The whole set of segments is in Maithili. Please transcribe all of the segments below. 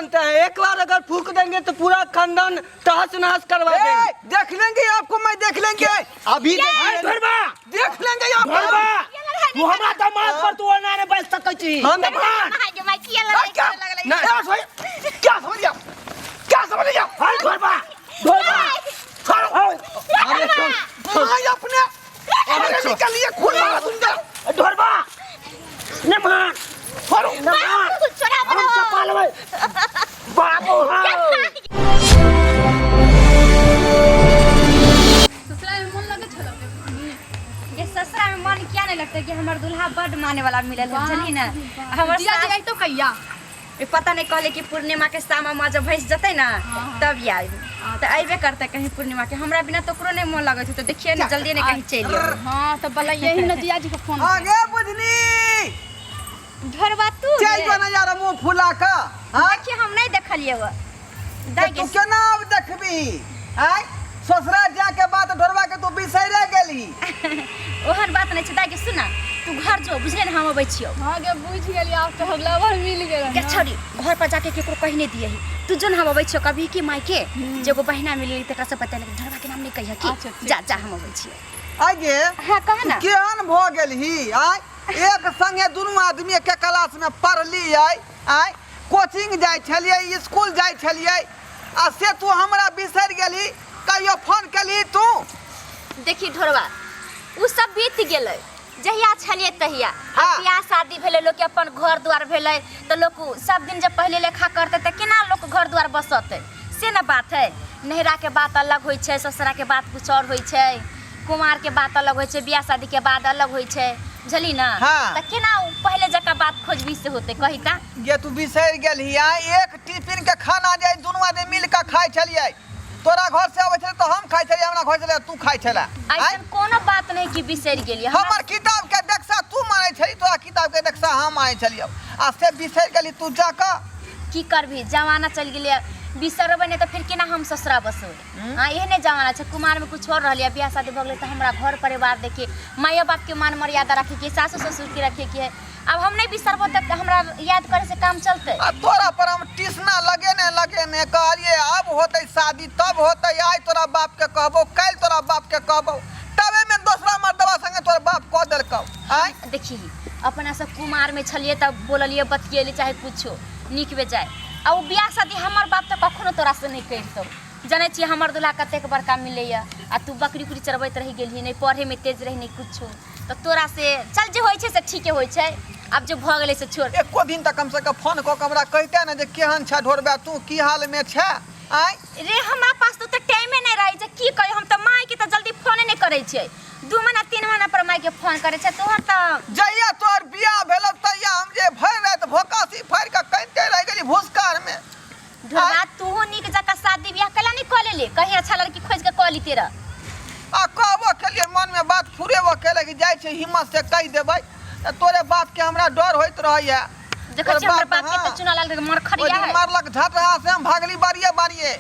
जानते हैं, एक बार अगर फूक देंगे तो पूरा खानदान तहस नहस करवा ए, देंगे। देख लेंगे आपको, मैं देख लेंगे। अभी ए, ढोरबा देख लेंगे आपको। ढोरबा, तू हमरा दमाद पर तू ओना ने बैठ सकै छी। हम दमाद। आ, क्या नहीं। ए, सोई, क्या समझ गया, क्या समझ गया? हाय ढोरबा, ढोरबा छोड़। अरे छोड़। मैं अपने अरे निकलिए, खून मारा दूंगा। ढोरबा ने मान छोड़ो। ने मान, हम चपा लेबै बाबू। हाँ, ससुरा में मन लगे छलो? ये ससुरा में मन किया नहीं लगता कि हमर दूल्हा बड माने वाला मिलल है, बुझली ना? हमर जिया सास जी तो कहिया? ई पता नहीं, कहले कि पूर्णिमा के सामा माँ जब भैंस जतै ना तब आबी। तऽ अयबे करतै कहीं पूर्णिमा के। हमरा बिना तो ओकरो नहीं मन लगै छै, तऽ देखिए ने, जल्दी ने कहीं चलि आउ। हाँ, तो बला यही न जिया जी के फोन। आगे बुझनी। ढोरबा तू चल रे। जो ना यार, मुंह फुला का। हाँ। देखिए, हम नहीं देखलिए वो तऽ दाइ तू के। केना आब देखबी? आय ससुरा जाके बात ढोरबा के तू बिसैरे गेली। ओहन बात नहीं छै दाइ के। सुन ना, तू घर जो, बुझले ने? हम अबै छियौ। हाँ गे, बुझ गेली, आब तो हम लवर मिल गेल। के छोड़ी, घर पर जाके केकरो कही नहीं दियही। तू जो न, हम अबै छियौ। कभी कि माय के जे एगो बहिना मिलली तकरा से बता, लेकिन ढोरबा के नाम नहीं कहिए कि। अच्छा, ठीक। जा जा, हम अबै छियौ। आय गे। हाँ, कह ना। केहन भऽ गेलही? आय एक संगे दुनू आदमी एके क्लास में पढ़ली, आय आय कोचिंग जाइ छलियै, स्कूल जाइ छलियै, आ से तू हमरा बिसरि गेलही? कहियो फोन केलही तू? देखी ढोरबा, उ सब बीत गेलै जहिया छलियै तहिया। हाँ। बियाह शादी भेलै, लोक के अपन घर द्वार भेलै, तऽ लोक सब दिन जब पहिले लेखा करतै तऽ केना लोक घर द्वार बसतै? से ने बात है। नैहरा के बात अलग होइ छै, ससुरा के बात कुछ और होइ छै। कुमार के बात अलग होइ छै, बियाह शादी के बाद अलग होइ छै, बुझली ना? हाँ। तऽ केना उ पहिले जकाँ बात खोजबी से होतै, कही ता? जे तू बिसरि गेलही? आय एक टिफिन के खाना जे दुनू आदमी मिल कऽ खाइ छलियै, तोरा घर से अबै छलै तऽ हम खाइ छलियै, हमरा घर छलै तू खाइ छलै। आँय? ऐसन कोनो बात नहीं कि बिसरि गेलियै। हमर किताब के देखसा तू मानै छली, तोरा किताब के देखसा हम मानै छलियौ, आ से बिसरि गेली तू जाकऽ। की करबी, जमाना चलि गेलै। बिसरबै नहि तऽ फेर केना हम ससुरा बसबै? हाँ, एहने जमाना छै। कुमार में कुछ और रहलियै, बियाह शादी भऽ गेलै तऽ हमरा घर परिवार देखिए, माइयो बाप के मान मर्यादा रखे के, सासो ससुर के रखे के है। अब हम नहीं बिसरबो तऽ हमरा याद करे से काम चलतै? आ तोरा पर हम टिसना लगेने लगेने कहलिए, अब होतै शादी तब होतै, आइ तोरा बाप के कहबो, काल्हि तोरा बाप के कहबो, तबे में दोसरा मर्दबा संगे तोरा बाप कह देलकौ। आइ देखी, अपना सब कुमार में छलिए तब बोललिए, बतियेली, चाहे कुछो नीक बेजाय। आ ओ बियाह शादी हमर बाप तऽ कखनो तोरा से नहीं करितौ। जनै छियै हमर दूल्हा कतेक बड़का मिलैया, आ तू बकरी उकरी चरबैत रहि गेलही, नहि पढ़ैमे तेज रही, नहि कुछो, तऽ तोरा से चल, जे होइ छै से ठीके होइ छै। आब जे भऽ गेलै से छोड़। एको दिन तऽ कमसँ कम फोन कऽ कऽ हमरा कहिते ने जे केहन छै ढोरबा, तू की हालमे छै? आँय? रे, हमरा पास तऽ ओते टाइमे नहि रहै छै, की कही। हम तऽ मायके तऽ जल्दी फोने नहि करै छियै, 2 महीना 3 महीना पर मायके फोन करै छै। तोहर तऽ जहिया तोहर बियाह भेलौ तहिया हम जे भरि राति भोकासी फाड़ि कऽ कनिते रहि गेली भुसकारमे। ढोरबा, तूहो नीक जकाँ शादी बियाह कैला नहीं कऽ लेली? कहीं अच्छा लड़की खोज के कऽ ली तेरा। आ कहबो केलियै, मनमे बात फुरेबो केलै कि जाइ छै हिम्मत से कहि देबै, तऽ तोरे बापके हमरा डर होइत रहैया। देखै तोहर छियै हमर बाप, बाप के तऽ हाँ। चुना लागल ओहि मरखरिया दिन है। मारलक झटहा से हम भागली बारिये बारिये,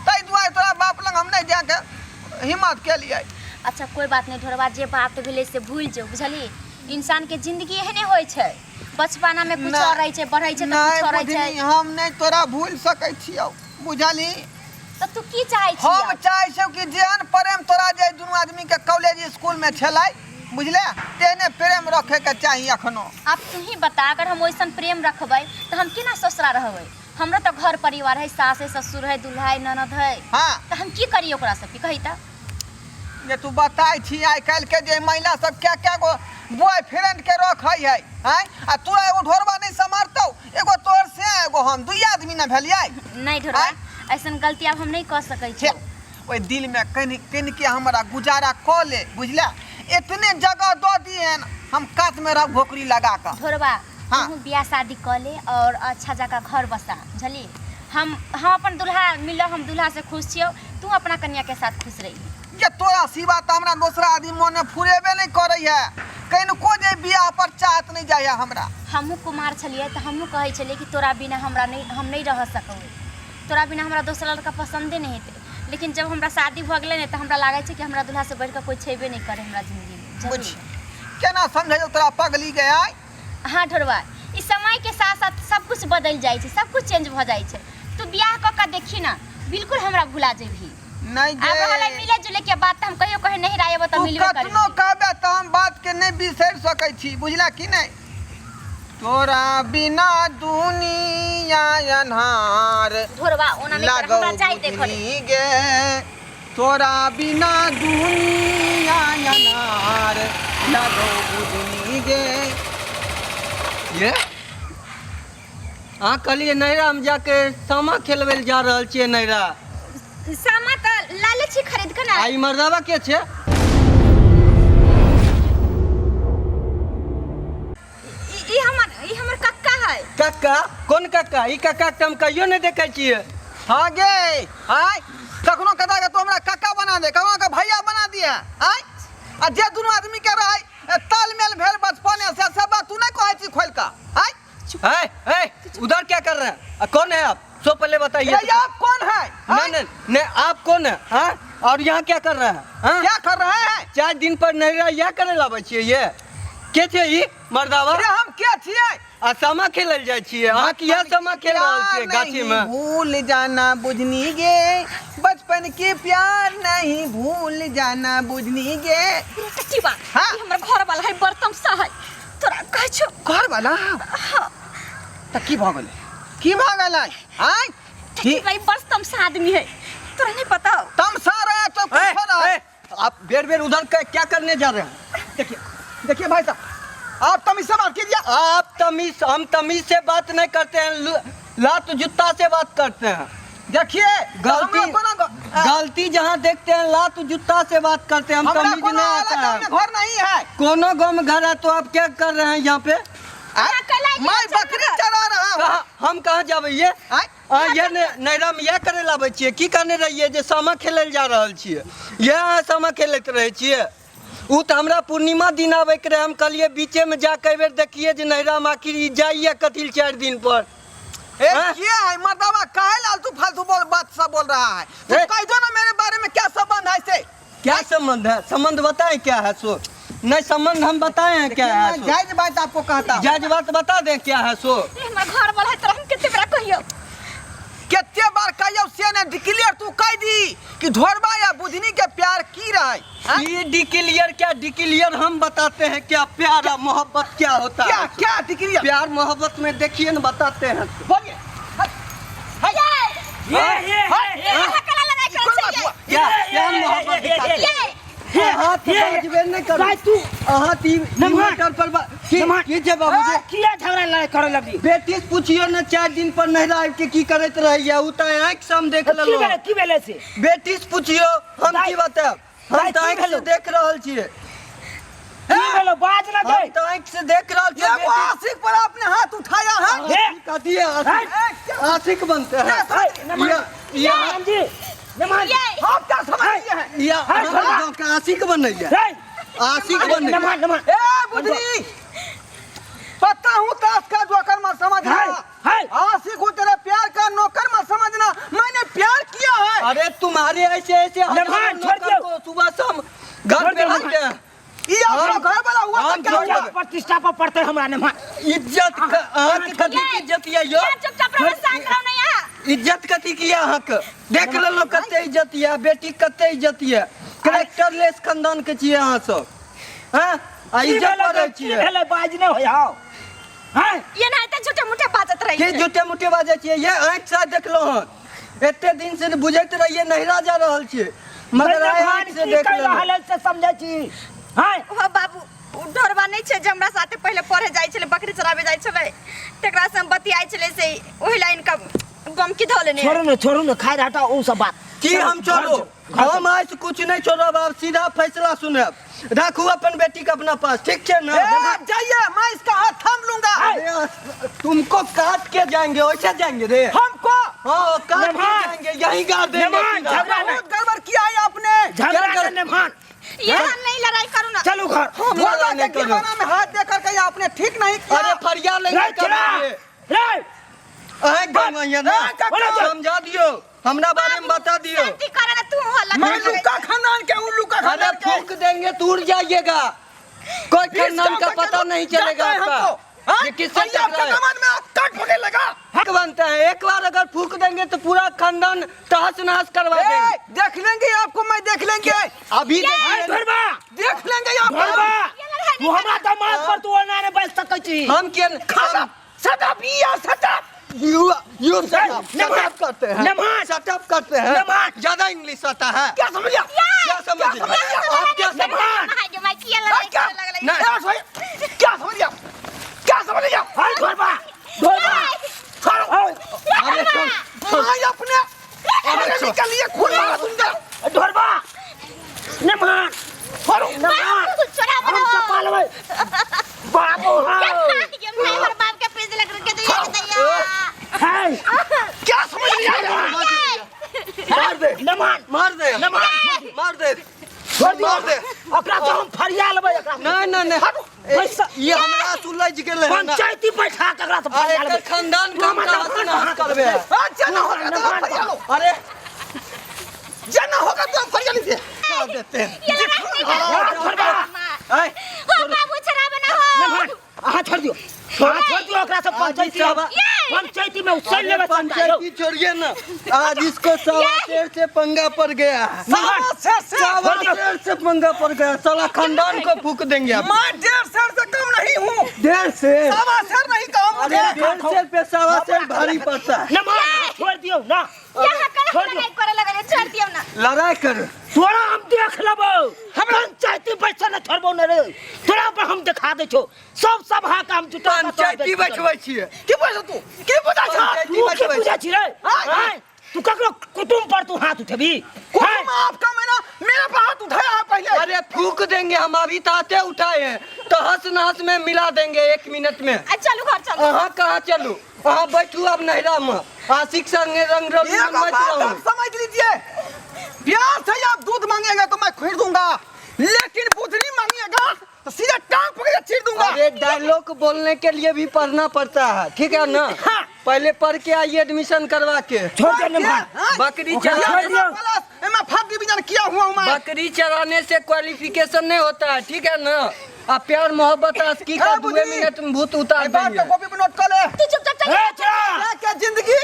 ताहि दुआरे तोरा बाप लग हम नहि जाके हिम्मत केलियै। अच्छा, कोई बात नहीं ढोरबा, जे बात भेलै से भूल जो, बुझली? इंसान के जिंदगी एहने होइ छै, बचपना में कुछ और रहै छै, बढ़ै छै तऽ नहि कुछ और रहै छै। बुझनी, हम नहि तोरा भूलि सकै छियौ, बुझलही? तऽ तू की चाहै छी? हम चाहै छियौ कि जेहन प्रेम तोरा जे दुनू आदमी के कॉलेज स्कूल में छलै, बुझले, तेहने प्रेम रखे के चाही अखनो। आब तू ही बता, अगर हम वैसन प्रेम रखबै तऽ हम केना ससुरा रहबै? हमरा तऽ घर परिवार है, सास है, ससुर है, दूल्हा है, ननद है। हाँ। तऽ हम की करियै ओकरा सबके, कही तऽ? जे तू बताय छी, आइ काल्हि के जे महिला सब क्या क्या गो बॉयफ्रेंड के रखै है, आँय, आ तोरा एगो ढोरबा नहि सम्हारतौ? एगो तोहर से एगो हम, दुई आदमी ने भेलियै। नहीं ढोरबा, ऐसन गलती आब हम नहीं कऽ सकै छे छी। ओहि दिल में कनि कनि के हमरा गुजारा कऽ ले, बुझले? एतने जगह दऽ दिहन, हम कात में रहब घोकरी लगा कऽ। ढोरबा, हाँ। तू बियाह शादी कऽ ले और अच्छा जगह घर बसा, बुझली? हम अपन दूल्हा मिलल, हम दूल्हा से खुश छियौ, तू अपना कन्या के साथ खुश रही। जे तोरा सिवा तऽ हमरा दोसरा आदमी मोने फुरेबे नहि करै है, कनिको जे बियाह पर चाहत नहि जाइए हमरा। हमहूँ कुमार छलियै तऽ हमहूँ कहै छलियै कि तोरा बिना हमरा नहि, हम नहि रह सकबै, तोरा बिना हमरा दोसरा लड़का पसन्दे नहि हेतै। लेकिन जब हमरा शादी भऽ गेलै ने, तऽ हमरा लागै छै कि हमरा दूल्हासँ बढ़ि कऽ कोइ छेबे नहि करै हमरा जिन्दगीमे। बुझ, केना समझैयौ तोरा पगली के? आय हाँ ढोरबा, ई समय के साथ साथ सब कुछ बदल जाइ छै, सब कुछ चेंज भऽ जाइ छै। तू बियाह कऽ के देखी ना, बिल्कुल हमरा भुला जेबही। नहीं आब रहलै जे मिले जुले के बात, तऽ हम कहियो कहियो नहीं आएब तऽ तू मिलबे कतनो करबही। कहबे तऽ हम बात के नहीं बिसरि सकै छी, बुझला कि नहीं? तोरा बिना दुनिया अन्हार ढोरबा ओना नहीं कर, लागौ हमरा जाय देखल। बुझनी गे, तोरा बिना दुनिया अन्हार लागौ बुझनी गे। ये अहाँ कहलियै नैहरा हम जाके सामा खेलबै लए जा रहल छियै नैहरा। सामा तऽ लाले छी खरीद के ना। आ ई मर्दावा के छै? ई हमर कक्का है। कक्का? कोन कक्का? ई कक्का के हम कहियो नहि देखै छियै। हाँ गे, आय कखनो कदा के तो हमरा कक्का बना दे, कखनो के भैया बना दिया। आय आ जे दुनू आदमी के रहै तालमेल भेल बचपने से, सब बात तू नहीं कहै छी खोल के। आय ए, ए, उधर क्या कर रहे हैं? आ, कौन है आप? सो पहले बताइए। ये आप कौन है? नहीं, नहीं, नहीं, आप कौन है? हाँ? और यहाँ क्या कर रहे हैं? हाँ? क्या कर रहे हैं? 4 दिन पर नहीं रहा, यह करे लाबै छियै ये? के छै ई मर्दावा? अरे हम के छियै? आ सामा खेलल जाइ छियै। अहाँ की इएह सामा खेल रहल छियै प्यार गाछी नहीं में? भूल जाना बुझनी गे, बचपन के प्यार नहीं भूल जाना बुझनी गे। कच्ची बात। हाँ। ई हमर घर वाला है, बर्तन सा है। तोरा कहै छौ। घर वाला? हाँ। त की भऽ गेलै? की भऽ गेलै? आँय? की भाई बस तमसा आदमी है, तोरा नहीं पता हो। तमसा रहा है तो ए, कुछ हो रहा है। ए, आप बेर बेर उधर क्या करने जा रहे हैं? देखिए, देखिए भाई साहब, आप तमीज से बात कीजिए। आप तमीज, हम तमीज से बात नहीं करते हैं, लात जुत्ता से बात करते हैं। देखिए, हमरा कोनो गलती जहाँ देखते हैं लात जुत्ता से बात करते हैं, हम हमरा तमीज कोनो नहीं आता अलग है। गाँव में घर नहीं है। कोनो गाँव में घर है तो आप क्या कर रहे हैं यहाँ पे? आय? मैं बकरी चरा रहा हूँ। कहाँ, हम कहाँ जाबे ये? आय? आ, ये नैहरा में यह करे लाबै छियै? की कहने रहियै जे सामा खेलै लए जा रहल छियै? यह अहाँ सामा खेलैत रहै छियै? उ तऽ हमरा पूर्णिमा दिन आबैके रहै, हम कहलियै बीचेमे जा कऽ एहिबेर देखियै जे नैहरामे आखिर ई जाइए कथी लए 4 दिन पर। ए, हाँ? ये है मर्दावा, काहे लालतू फालतू बोल बात सब बोल रहा है? तू ए? कह दो ना मेरे बारे में क्या संबंध है इससे? क्या संबंध है? संबंध बताएं क्या है सो? नहीं संबंध हम बताए हैं क्या है मैं सो? जायज बात आपको कहता हूँ। जायज बात बता दें क्या है सो? ए, हमर घर वाला है, तोरा हम कते बेरा कहियौ? कते बार कहियौ से ने डिक्लेयर तू कह दी कि ढोरबा या बुधनी के प्यार की रहे? हाँ? ये डिक्लेयर क्या डिक्लेयर हम बताते हैं क्या प्यार और मोहब्बत क्या होता क्या, है? क्या डिक्लेयर? प्यार मोहब्बत में देखिए ना बताते हैं। बोलिए। ये, ये, ये, ये कला लड़ाई कौन करै बात छै हुआ? क्या प्यार मोहब्बत दिखाते हैं? ये। हाथ ये, बाजबे नहीं करू। भाई तू। अहाँ तीन नमहर। मोटर पर नमहर। की छै बाबूजी? किया झगड़ा लड़ाई करे लगली? बेटी से पूछियो ना 4 दिन पर नैहरा आबि के की करैत रहैया, उ तऽ आँखि से हम देख की लेलहुँ। भेलै, की भेलै से? बेटी से पूछियो, हम दाइ, की बतायब? हम दाइ, तऽ की आँखि से भेलौ? देख रहल छियै। की भेलौ? बाज ना हम दे। तऽ आँखि से देख रहल छियै। ये वो आशिक पर आपने हाथ उठाया है? हे। आशिक कथी है? आशिक। आशिक बनते हैं। हे, नमहर। ये, ये, नमहर जी, नमहर जी। ये। आप क्या समझ लिए हैं? ये हे, हमर छोड़ा। गाँव के आशिक बनैया। हे। आशिक बनैया। नमहर, नमहर। ए बुधनी, पता हूँ ताश का जोकर मत समझना। है, है। आशिक हूँ तेरे प्यार का नौकर मत समझना, मैंने प्यार किया है। अरे तुम्हारे ऐसे ऐसे हजारों नमहर, छोड़ नौकर दो। को सुबह शाम घर छोड़ पे दो, रखते हैं। ये आपका हम- घर वाला हुआ हम तो क्या छोड़ हुआ? देबै। प्रतिष्ठा पर पड़ते हमरा नमहर। इज्जत अहाँ के कथी के इज्जत ये यो? ये चुपचाप रहो, शांत रहो ना यहाँ। इज्जत कथी की अहाँ के? देख लेलहुँ कते इज्जत ये, बेटी कते इज्जत ये, करेक्टरलेस खानदान के छियै अहाँ सब। हैं? आ की इज्जत भेलै, बढ़ै की छियै। भेलै, बाज नहि होइ हौ। हैं? ये ना एते झूठे मूठे बाजत रहै की छै। झूठे मूठे बाजै छियै? ये आँखि से देखलहुँ हन, एते दिन से बुझैत रहियै नैहरा जा रहल छियै, मगर आइ भगवान आँखि से की देख कहि लेलहुँ। रहल है से समझै छी। हैं? ओ बाबू, उ ढोरबा नहि छै जे हमरा साथे पहिले पढ़े जाइ छलै, बकरी चराबे जाइ छलै, तकरा से हम बतियाइ छलै, से ओहि लाइन का बमकी धऽ लेने। छोड़ू ने, छोड़ू ने, खाइ हटाओ उ सब बात। की हम छोड़ू? हम आज कुछ नहीं छोड़ब, आब सीधा फैसला सुनब। राखू अपन बेटी के अपना पास, ठीक छै ना? ए, आप जाइए, मैं इसका हाथ थाम लूंगा। अरे, तुमको काट के जाएंगे, वैसे जाएंगे रे। हमको? हाँ, काट के नमहर। जाएंगे, यहीं गाड़ देंगे नमहर, सीधा। झगड़ा नहीं। बहुत गड़बड़ किया है आपने। झगड़ा क्या कर- नहीं, नमहर। ये हम नहीं लड़ाई करू ना। चलू घर। हम घोड़ा लड़ाई के नहीं करू। गिरवाना में हाथ दे करके आपने ठीक नहीं किया। अरे फरिया लेंगे रे, कब चला। आएंगे? रे। अहें गाँव में ना? ए, काका। समझा दियो, हमरा बारे में बता दियो। शांति करे ना तू हल्ला मैं करे लगै लुका छै। खानदान के हूँ, लुका अरे खानदान के। फूक देंगे तो उड़ जाइएगा, कोई बीस खानदान गाँव का तक पता के नहीं चलेगा जाता है आपका। हमको। हाँ? ये किससे ये आपके टकराए? दामाद में काट पकड़ लगा। हक बनता है, एक बार अगर फूक देंगे तो पूरा खानदान तहस नहस करवा ए, देंगे। देख लेंगे आपको, मैं देख लेंगे। अभी आय देखिए धरबा देख लेंगे आपको। धरबा तू हमरा दामाद पर तू ओना ने बैस सकै छी। हम किया खाना सदा बिया सदा। You you shut up, नमः। शट अप करते हैं, नमः। शट अप करते हैं। नमः। ज्यादा इंग्लिश आता है। क्या समझ लिया? क्या समझ लिया आप? क्या समझ क्या नहीं। क्या समझ क्या समझ लिया? क्या समझ लिया? आय धरबा धरबा छोड़ो। अरे छोड़, छोड़। मैं अपने अरे छोड़। के लिए खून मारा दूंगा। धरबा नमः छोड़ो। नमः हम चपा लेबै बाबू। हाँ हाय क्या समझ लिया? मार दे, नमः मार दे, नमः मार दे, छोड़ दियौ। मार दे। ओकरा तो हम फरिया लेबै एकरा। नहीं नहीं नहीं, पैसा ये हमरा सुलझ गेलै हन। पंचायती बैठा के एकरा से आ फरिया एकर लेबै। खानदान के हम तहस नहस करबे। हाँ, जाना होगा तो आप फरिया लो। अरे जाना होगा तो आप फरिया लीजिए। मार देते हैं। आय, नमः अहाँ छोड़ दियौ, अहाँ छोड़ दियौ ओकरा से। पंचायती पंचायती में उछल लेबै चंदा यौ। पंचायती छोड़िए ना, आज इसको 1.25 शेर से पंगा पड़ गया है। सवा शेर से 1.25 शेर से पंगा पड़ गया, साला खानदान को फूक देंगे आप। मैं 1.5 शेर से कम नहीं हूँ। 1.5 शेर? 1.25 शेर नहीं कहा अरे मुझे। 1.5 शेर पे 1.25 शेर भारी पड़ता है। नमः अहाँ छोड़ दियौ ना, छोड़ दियौ। लड़ाई कर तोरा हम देख लेबौ, हम पंचायती बैठे ने छोड़बौ ने रे। तोरा पर हम देखा दै छौ, सब सभा के हम जुटा के तोरा पंचायती बेइज्जती करबौ। बैठबै छियै। की बोल तू? की बुझा छा? पंचायती तू की बैठबै। बुझै छी रे? आँय, तू ककरो कुटुम्ब पर तू हाथ उठेबी? कुटुम्ब आपका मैंने मेरे पर हाथ उठाया है पहले। अरे फूक देंगे हम, अभी ताते उठाए हैं, तहस नहस में मिला देंगे एक मिनट में। चलू घर चलू। अहाँ कहाँ चलू? अहाँ बैठू अब नैहरा में, आशिक संगे रंग रंग एक मत बात रहू। आप समझ लीजिए, प्यार से आप दूध मांगेंगे तो मैं खरीद दूंगा, लेकिन बुधनी मांगिएगा तो सीधा टांग पकड़ के चीर दूंगा। अरे डायलॉग बोलने के लिए भी पढ़ना पड़ता है, ठीक है ना? हाँ। पहले पढ़ के आइए एडमिशन करवा के। छोड़ दे नमः। हाँ? बकरी ओकरा चरा छोड़ दियौ। प्लस एमा फर्स्ट डिवीजन किया हुआ हूँ मैं। बकरी चराने से क्वालिफिकेशन नहीं होता है, ठीक है ना? आ प्यार मोहब्बत आशिकी का ए, दुए बुधनी। मिनट में भूत उतार एक बात देंगे। तो कॉपी पे नोट कर ले। तू चुपचाप चल। ए, चला। क्या क्या जिंदगी।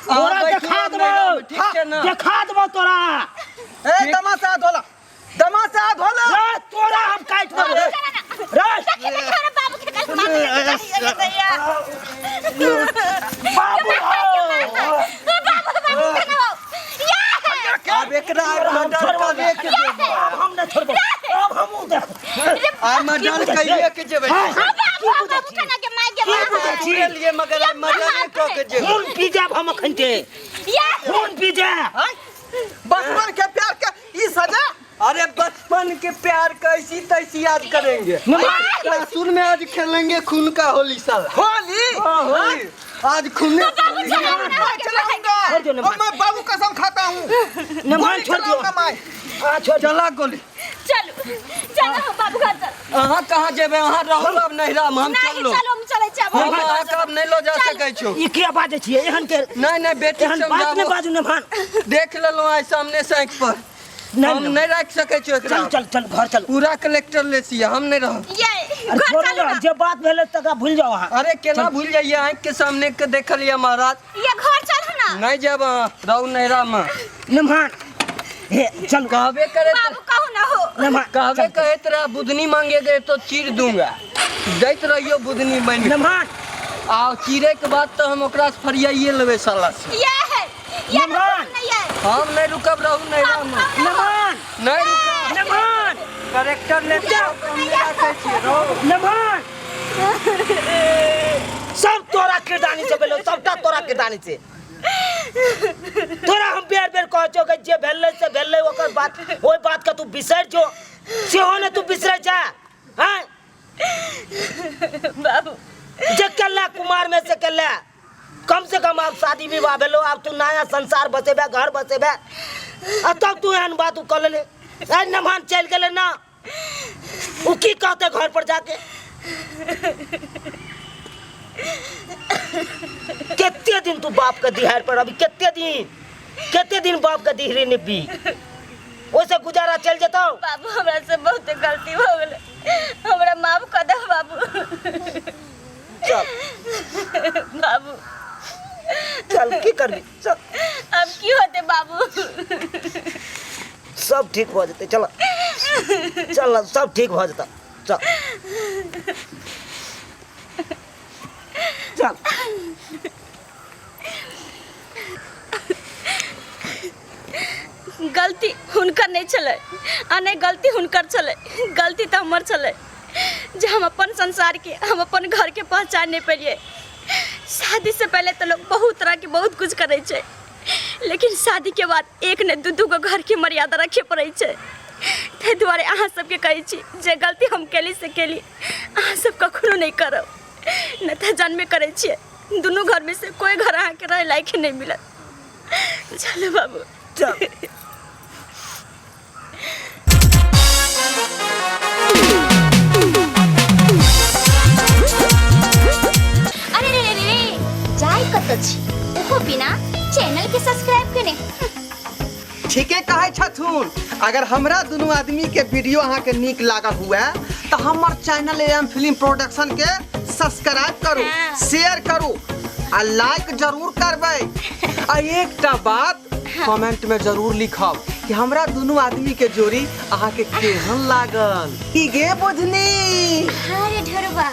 अहाँ तोरा बैठू देखा अब नैहरा में, देबौ। ठीक है ना? देखा देबौ तोरा। ए तमाशा धोला, तमाशा धोला। रे तोरा हम काटि देबौ रे। रे बाबू के कल मार बाबू हो। आब एकरा मर्डर करे के जेबै। अब हम नहि छोड़बौ, अब हमहूँ देखब। आ मर्डर कइए के जेबै। हाँ, की बुझै छी? की बुझै छी? के लिए मगर आइ मर्डरे कऽ के जेबै। खून पी जायब हम अखन के, खून पी जायब। बचपन के प्यार के ई सजा। अरे बचपन के प्यार कैसी तैसी याद करेंगे। ससुर में आज खेलेंगे खून का होली साला। होली? हाँ, होली आज खून मैं चलाऊंगा। छोड़ दो नमन। और मैं बाबू कसम खाता हूँ, नमन गोली छोड़ दियो। चलाऊंगा मैं। हाँ, छोड़ दियो। चला गोली। चलू चलू बाबू घर चल। अहाँ कहाँ जेबै? अहाँ रहू अब नैहरा में, हम नहीं चललो। चलू, हम चलै छी अब। हम अहाँके अब नहि लऽ जा सकै छौ। ई किया बाजै छियै एहन के? नहीं नहीं, बेटी एहन बात नहि समझाबो। बाजू नमन। देख लेलहुँ आइ सामने से आँखि पर। नहीं, हम नहीं राखि सकै छियै एकरा। चल चल चल, घर चल। पूरा कलेक्टर ले छियै, हम नहीं रहब। ये अरे घर छोड़ू चलू ना, ना। जे बात भेलै तकरा भूलि जाउ अहाँ। अरे केना भूल जाइए, आँखि के सामने के देखलियै महाराज। ये घर चलू ना। नहीं जाब, अहाँ रहू नैहरा में। नमन हे चल। कहबे करे बाबू कहू ना हो। नमन कहबे कहैत रहा बुधनी मांगे गए तो चीर दूंगा, दैत रहियो बुधनी बनि। नमन आ चीरे के बाद तो हम ओकरा से फरियाइए लेबै साला से। ये है ये नमन। नहीं है। हम नहीं रुकब, रहू नैहरा में। नमन नहीं रुकब। नमन करेक्टर ले हम नहि राखै छियै, रहू। नमन सब तोरा किरदानी से भेलो, सबटा तोरा किरदानी से। तोरा हम बेर बेर कहै छौ कि जे भेलै से भेलै, ओकर बात ओहि बात के तू बिसरि जो, सेहो ने तू बिसरै जा। आँय बाबू जे केला कुमार में से केला, कम से कम आब शादी विवाह भेलो, आब तू नया संसार बसेबे, घर बसेबे, आ तब तू एहन बात कऽ लेले। आइ नमहन चलि गेलै ना, ओ की कहते घर पर जाके? कते दिन तू बाप के दिहाड़ पर अभी? कते दिन, कते दिन बाप के दिहरी निपी? ओहिसँ गुजारा चलि जेतौ? बाबू, हमरा से बहुत गलती हो गेलै। हमरा माफ कऽ दे बाबू। चल। बाबू चल, की करबी, चल। अब की होते बाबू? सब ठीक भऽ जेतै, चल चल, सब ठीक भऽ जेतै, चल चल। गलती हुनकर नहि छलै आ नहि गलती हुनकर छलै, गलती तऽ हमर छलै जे हम अपन संसारके, हम अपन घरके पहचान नहि पेलियै। शादी से पहले तऽ लोग बहुत तरहके बहुत कुछ करै छै, लेकिन शादीके बाद एक नहि दू दू गो घरके मर्यादा रखे पड़ै छै। ताहि दुआरे अहाँ सबके कहै छी जे गलती हम केली से केली, अहाँ सब कखनो नहि करब, नहि तऽ जानबे करै छियै दुनू घरमे से कोइ घर अहाँके रहै लायक नहि मिलत। चलो बाबू चल। अरे रे रे रे, जाय कतऽ छी ओहो बिना चैनल के सब्सक्राइब केने? ठीके कहै छथुन। अगर हमरा दुनू आदमी के वीडियो अहाँके नीक लागल हुए तऽ हमर चैनल एम फिल्म प्रोडक्शन के सब्सक्राइब करू, शेयर करू आ लाइक जरूर करबै। आ एकटा बात कमेंट में जरूर लिखब कि हमरा दुनू आदमी के जोड़ी अहाँके केहन लागल। की गे बुझनी? हाँ रे ढोरबा।